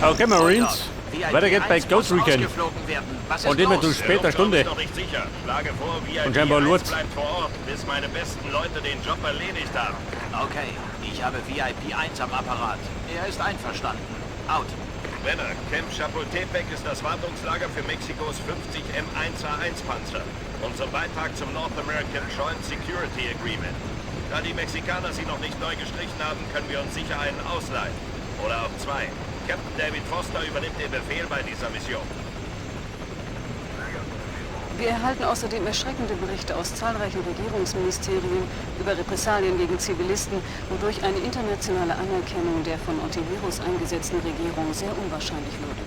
Okay, Marines. VIP Weiter geht's bei 1 Ghost muss Recon. ausgeflogen werden. Was ist Und immer los? zu Der später Luftraum Stunde. ist noch nicht sicher. Schlage vor, VIP Und scheinbar 1 Lurz. bleibt vor Ort, bis meine besten Leute den Job erledigt haben. Okay, ich habe VIP 1 am Apparat. Er ist einverstanden. Out. Männer, Camp Chapultepec ist das Wartungslager für Mexikos 50 M1A1 Panzer. Unser Beitrag zum North American Joint Security Agreement. Da die Mexikaner sie noch nicht neu gestrichen haben, können wir uns sicher einen ausleihen. Oder auch zwei. Captain David Foster übernimmt den Befehl bei dieser Mission. Wir erhalten außerdem erschreckende Berichte aus zahlreichen Regierungsministerien über Repressalien gegen Zivilisten, wodurch eine internationale Anerkennung der von Ontiveros eingesetzten Regierung sehr unwahrscheinlich würde.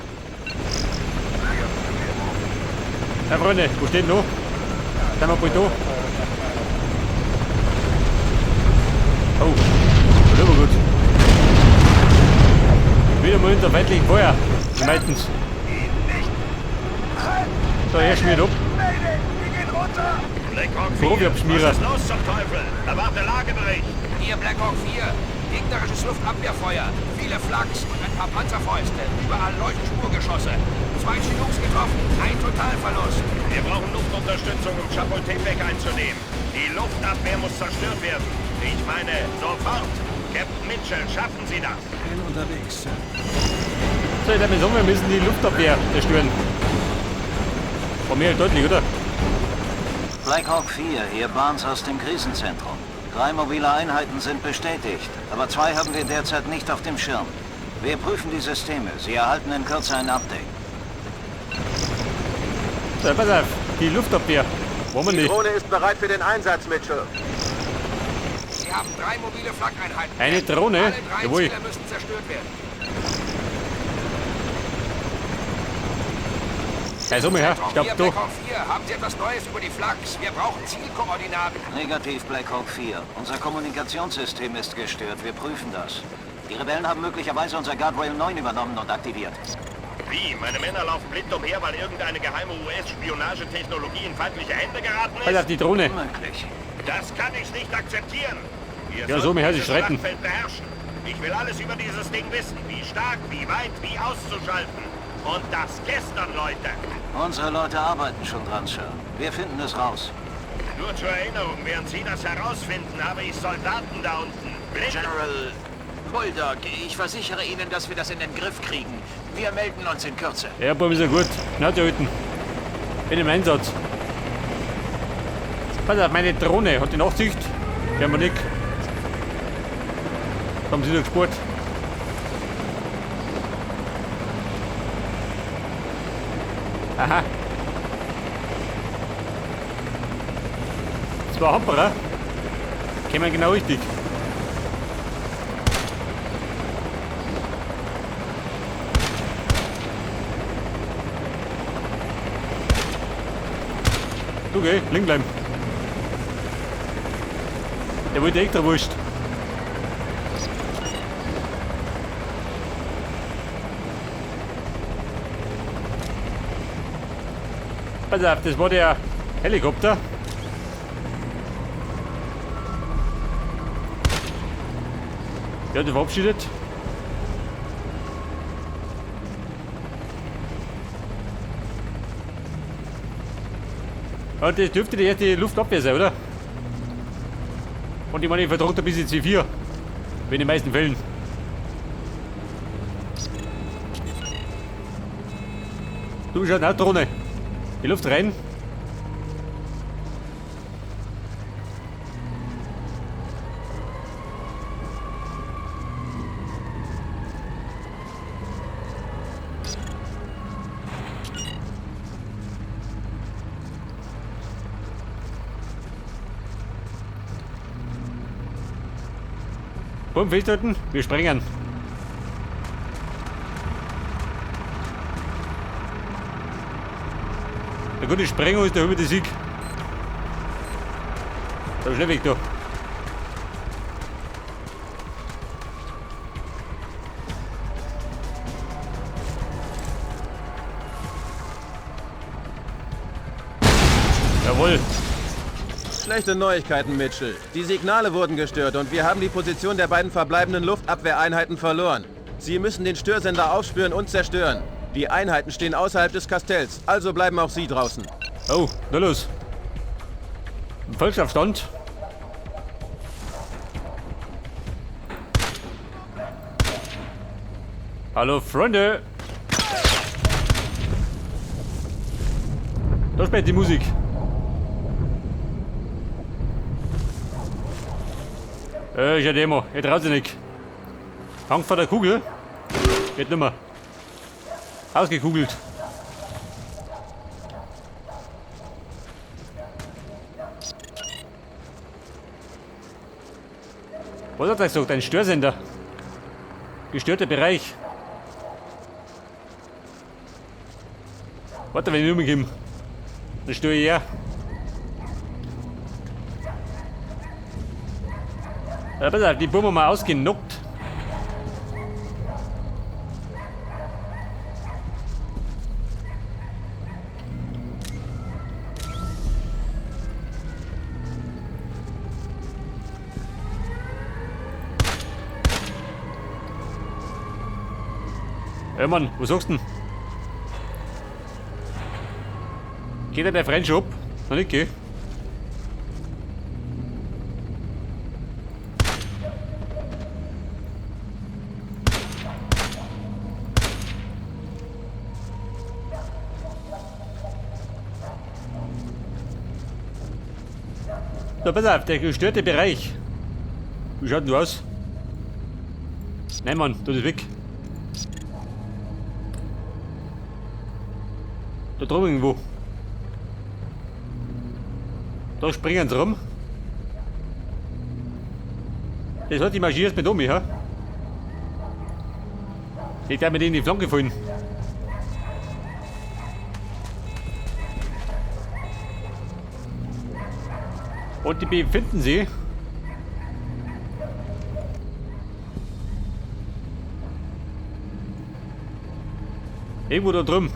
Ja, Freunde, wo steht denn noch? Sind wir bald da? Oh, das ist aber gut. Wieder mal unter feindlichen Feuer. Meistens. So, er schmiert ab. Black Hawk 4, Profi-Abschmierer. was ist los zum Teufel? Erwarte Lagebericht. Hier Black Hawk 4. Gegnerisches Luftabwehrfeuer. Viele Flaks und ein paar Panzerfäuste. Überall Leuchtspurgeschosse. 2 Chinooks getroffen. Ein Totalverlust. Wir brauchen Luftunterstützung, um Chapultepec einzunehmen. Die Luftabwehr muss zerstört werden. Ich meine, sofort. Captain Mitchell, schaffen Sie das? Bin unterwegs, Sir. So, ich würde sagen, wir müssen die Luftabwehr zerstören. War mehr deutlich, oder? Black Hawk 4, hier Barnes aus dem Krisenzentrum. 3 mobile Einheiten sind bestätigt, aber 2 haben wir derzeit nicht auf dem Schirm. Wir prüfen die Systeme. Sie erhalten in Kürze ein Update. So, pass auf, die Luftabwehr. Wollen wir Die nicht. Drohne ist bereit für den Einsatz, Mitchell. Sie haben 3 mobile Flak-Einheiten. Eine Drohne? Alle 3 Jawohl. Ziele müssen zerstört werden. Also, mal her, stopp, Hier, du. Black Hawk 4, haben Sie etwas Neues über die Flaks? Wir brauchen Zielkoordinaten. Negativ, Black Hawk 4. Unser Kommunikationssystem ist gestört. Wir prüfen das. Die Rebellen haben möglicherweise unser Guardrail 9 übernommen und aktiviert. Wie? Meine Männer laufen blind umher, weil irgendeine geheime U S-Spionagetechnologie in feindliche Hände geraten ist? Pass auf die Drohne. Möglich. Das kann ich nicht akzeptieren. Wir Ja, so, mir sollten sich dieses retten. Schlachtfeld beherrschen. Ich will alles über dieses Ding wissen. Wie stark, wie weit, wie auszuschalten. Und das gestern, Leute. Unsere Leute arbeiten schon dran, Sir. Wir finden es raus. Nur zur Erinnerung, während Sie das herausfinden, habe ich Soldaten da unten. Blind. General Bulldog, ich versichere Ihnen, dass wir das in den Griff kriegen. Wir melden uns in Kürze. Ja, Buben, ist ja gut. Schnauze halten. Bin im Einsatz. Pass auf, meine Drohne hat die Nachtsicht. Werden wir nicht. Da haben sie doch gespurt. Aha. 2 Hamperer. Kämen genau richtig. Du geh, liegen bleiben. Der wollte extra Wurst. Pass auf, das war der Helikopter. Der hat sich verabschiedet. Und das dürfte die erste Luftabwehr sein, oder? Und ich meine, ich vertrage ein bisschen C4. Wie in den meisten Fällen. Du schaust auch Drohne. Die Luft rein. Bumm, festhalten, wir sprengen. Eine gute Sprengung ist der über die Sieg. Da schnell weg da. Jawohl. Schlechte Neuigkeiten, Mitchell. Die Signale wurden gestört und wir haben die Position der beiden verbleibenden Luftabwehreinheiten verloren. Sie müssen den Störsender aufspüren und zerstören. Die Einheiten stehen außerhalb des Kastells, also bleiben auch Sie draußen. Oh, na los. Volksaufstand. Hallo Freunde. Da spielt die Musik. Ist ja Demo. Ich traut sich nicht. Angst vor der Kugel? Geht nimmer. Ausgekugelt. Was hat er gesagt? Ein Störsender. Gestörter Bereich. Warte, wenn ich umkomme. Dann störe ich her. Ja, pass auf, die Bummer mal ausgenockt. Ey Mann, was sagst du denn? Geht der Freund schon ab? Noch nicht, gell? So, pass auf, der gestörte Bereich. Wie schaut denn du aus? Nein, Mann, du bist weg. Da drüben irgendwo. Da springen sie rum. Das hat die Maschine mit um mich, ha? Ich darf mit denen in die Flanke fallen. Und die befinden sie. Irgendwo da drüben.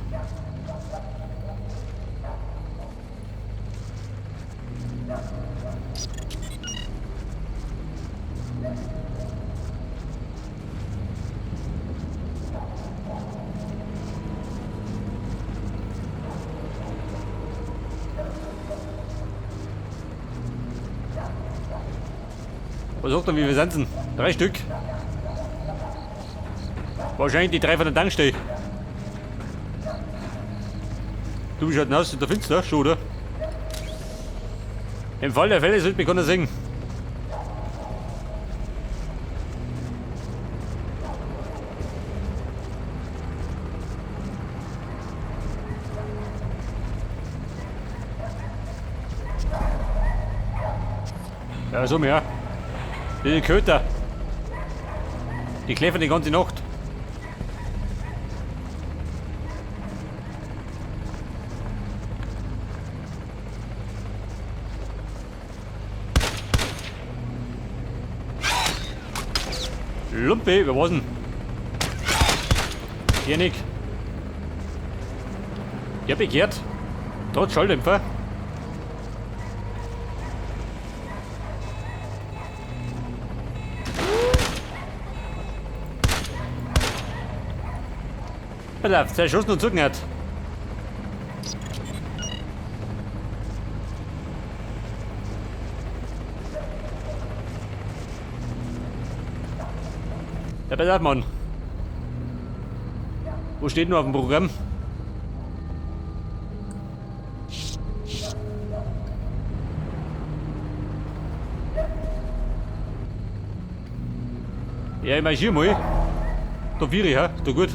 Was sagt er, wie wir sind denn? 3 Stück. Wahrscheinlich die 3 von der Tankstelle. Du, wie schaut denn aus? Ist der finster? Schon, oder? Im Fall der Fälle sollte mich keiner sehen. Ja, so mehr. Die Köter. Die kläffern die ganze Nacht. Lumpe, wer war's denn? Hier nicht. Ich hab begehrt. Trotz Schalldämpfer. Pass auf, 2 Schuss und Zucken hat. Ja, pass auf, Mann. Wo steht nur auf dem Programm? Ja, ich marschiere mal. Da vier ich, hä? Ist doch gut.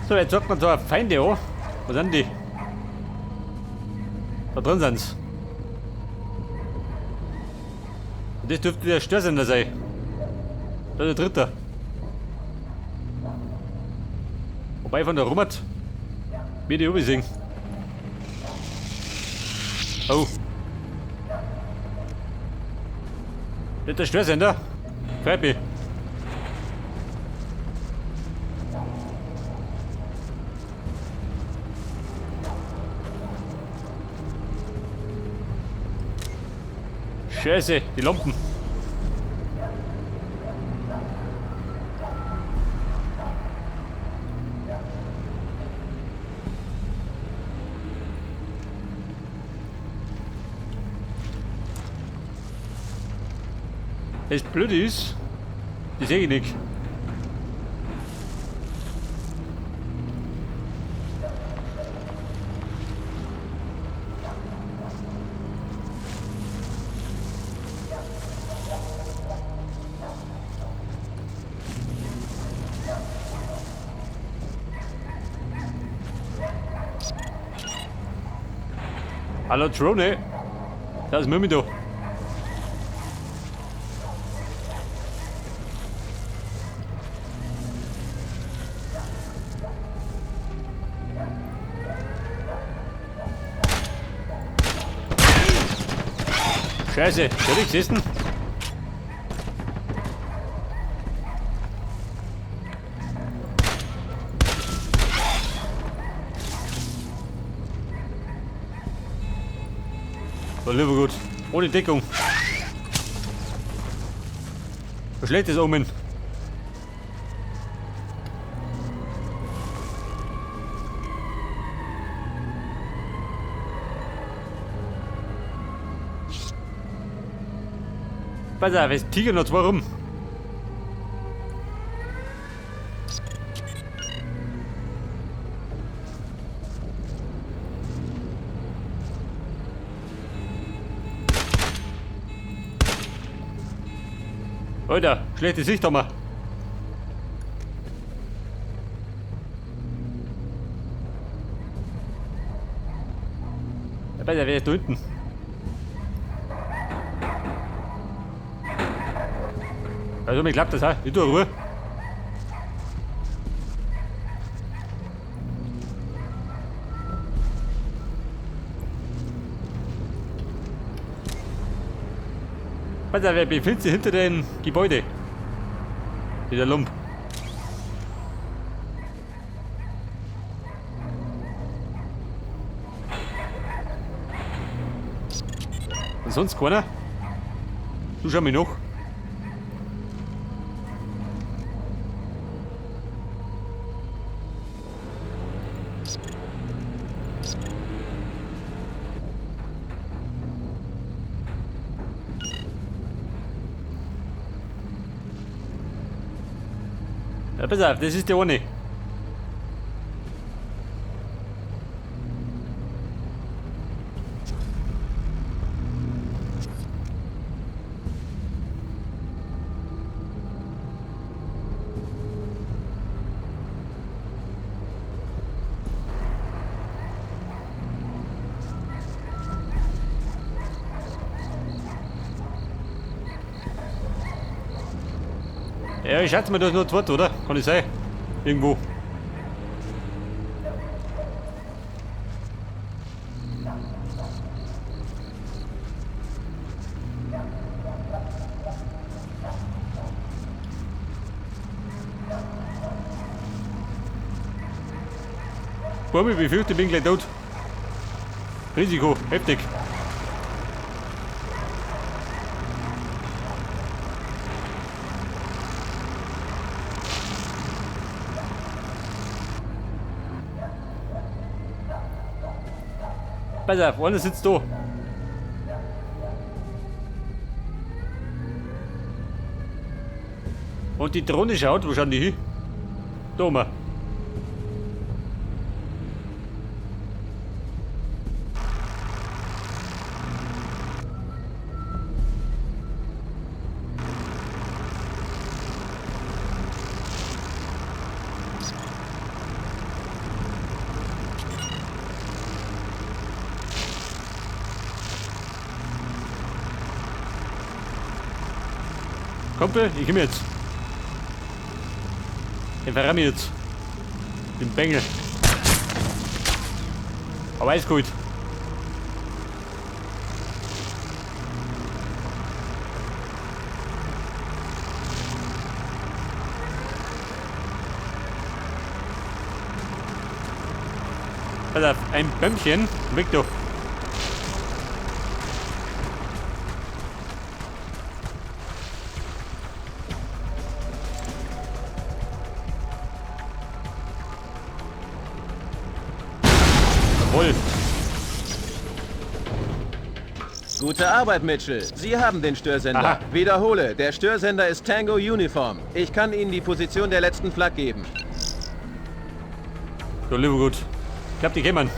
So, jetzt sagt man so Feinde an. Wo sind die? Da drin sind's. Und das dürfte der Störsender sein. Da ist der dritte. Wobei von der Rummert mir die sehen. Oh. Das ist der Störsender. Freut mich. Scheiße, die Lampen. Das Blöde ist, die sehe ich nicht. Hallo Drone, da ist Mimi da. Scheiße, der hat gesessen. War lieber gut. Ohne Deckung. Ein schlechtes Omen. Pass auf, es tigern noch zwei rum. Alter, schlechte Sicht haben wir. Ja, pass auf, wer ist da hinten? Also mir klappt das auch. Ich tue Ruhe. Pass auf, wer befindet sich hinter dem Gebäude? Dieser Lump. Und sonst keiner? Du schau mich noch. Ja, pass auf, das ist der eine. Ja, ich schätze mal, da ist nur ein oder? Kann ich sein? Irgendwo. Boah, ich befürchte, ich bin gleich tot. Risiko, heftig. Pass auf, einer sitzt da. Und die Drohne schaut, wo schauen die hin? Da oben. Kumpel, ich komm jetzt. Den verramm ich jetzt. Den Bengel. Aber alles gut. Pass auf, ein Bömmchen. Weg doch. Jawohl. Gute Arbeit, Mitchell. Sie haben den Störsender. Aha. Wiederhole, der Störsender ist Tango Uniform. Ich kann Ihnen die Position der letzten Flak geben. So, lieber gut. Ich glaub, die kämen.